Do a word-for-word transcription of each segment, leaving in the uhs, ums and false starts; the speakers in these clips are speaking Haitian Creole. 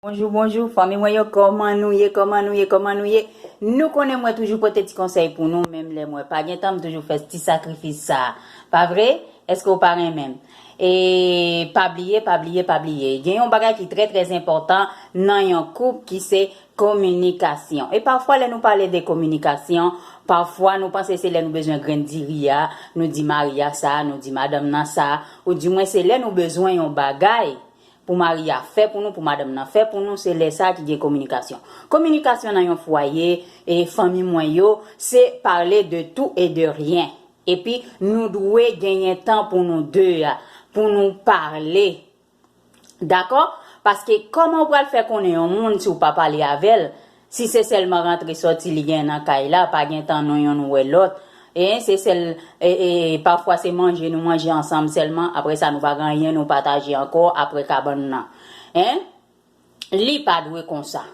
Bonjou, bonjou, fanmi mwen yo, kòman nou ye, kòman nou ye, kòman nou ye? Nou konnen mwen toujou pote ti konsèy pou nou, menm lè mwen pa gen tan, m toujou fè ti sakrifis sa. Pa vre? Èske w pa renmen m? E pa bliye, pa bliye, pa bliye. Gen yon bagay ki trè, trè enpòtan nan yon koup ki se kominikasyon. E pafwa, lè nou pale de kominikasyon, pafwa nou panse se lè nou bezwen grenn diri a, nou di mari a sa, nou di madanm nan sa, ou di mwen se lè nou bezwen yon bagay pou mari a fè pou nou, pou madanm nan fè pou nou, se lè sa ki gen kominikasyon. Kominikasyon nan yon fwaye, e fanmi mwen yo, se parler de tout et de rien. Epi nou dwe genyen tan pou nou de a, pou nou pale. Dakò? Paske kòman w pral fè konnen yon moun si w pa pale avè l, si se sèlman rantre sòti li gen nan kay la, pa gen tan nou yonn wè lòt, e se sèl, e, e, pafwa se manje nou manje ansanm sèlman, apre sa nou pa gen anyen nou pataje ankò apre kabann nan. En? Li pa dwe konsa.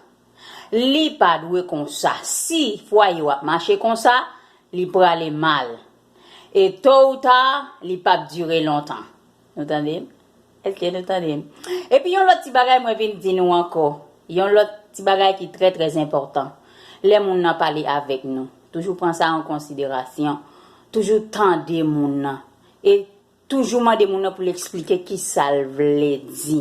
Li pa dwe konsa. Si fwaye w ap mache konsa, li prale mal. E to ou ta, li p ap dire lontan. Nou tande m? Èske nou tande m? Epi yon lòt ti bagay mwen vin di nou ankò. Yon lòt ti bagay ki trè, trè enpòtan. Lè moun nan pale avèk nou, toujou pran sa an konsiderasyon. Toujou tande moun nan. E toujou mande moun nan pou l eksplike ki sa l vle di.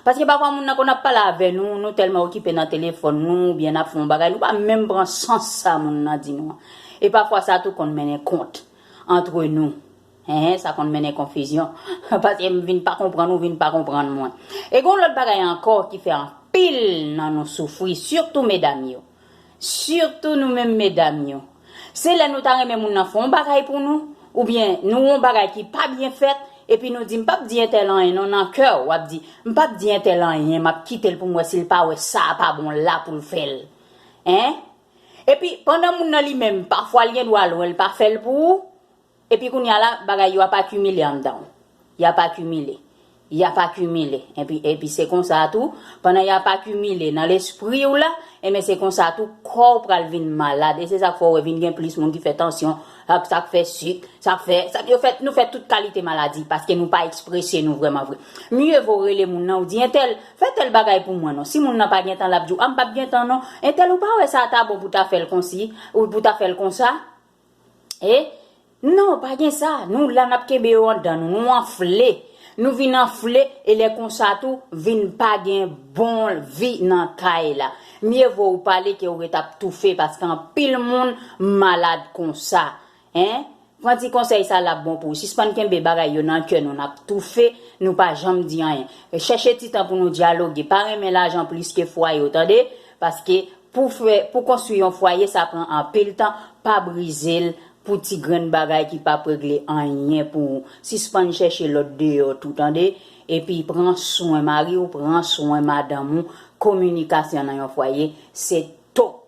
Paske pafwa moun nan konn ap pale avè nou, nou tèlman okipe nan telefòn nou, oubyen n ap fè yon bagay, nou pa menm pran sans sa moun nan di nou an. E pafwa sa tou konn mennen kont antre nou. Hen, sa konn mennen konfizyon. Paske m vin pa konprann ou, vin pa konprann mwen. E gen yon lòt bagay ankò ki fè anpil nan nou soufri, sitou medam yo. Sitou nou menm medam yo. Se lè nou ta renmen moun nan fè yon bagay pou nou, oubyen nou yon bagay ki pa byen fèt, epi nou di, "M p ap di entèl anyen non," nan kè w, w ap di, "M p ap di entèl anyen, m ap kite l pou m wè si l pa wè sa a pa bon la pou l fè l." Hein? Epi, pandan moun nan li menm, pafwa l gen dwa lwen, l pa fè l pou ou, epi kounye a la, bagay yo ap akimile anndan w. Y ap akimile. Y ap akimile. Epi, epi se konsa tou, pandan y ap akimile nan lespri w la, enben se konsa tou, kò w pral vin malad. E se sa k fè w wè vin gen plis moun ki fè tansyon, ak sa k fè sik, sa k fè, sa, yo fè, nou fè tout kalite maladi, paske nou pa eksprese nou vrèman vre. Mye vo w rele moun nan, ou di, "Entèl, fè tèl bagay pou mwen non." Si moun nan pa gen tan, l ap di w, "A, m p ap gen tan non." "Entèl, ou pa wè sa ta bon pou ta fè l konsi, ou pou ta fè l konsa?" E non, pa gen sa. Nou la, n ap kenbe yo anndan nou. Nou anfle. Nou vin anfle, e lè konsa tou, vin pa gen bon vi nan kay la. Mye vo ou pale ke ou ret ap toufe, paske anpil moun malad konsa. Hein? Pran ti konsèy sa l ap bon pou ou. Sispann kenbe bagay yo nan kè nou, n ap toufe, nou pa janm di anyen. Chèche ti tan pou nou dyaloge. Pa renmen lajan plis ke fwaye w, tande? Paske pou fè, pou konstwi yon fwaye, sa pran anpil tan. Pa brize l pou ti grenn bagay ki p ap regle anyen pou ou. Sispann chèche lòt deyò tou, tande? Epi pran swen mari w, pran swen madanm ou. Kominikasyon nan yon fwaye, se top.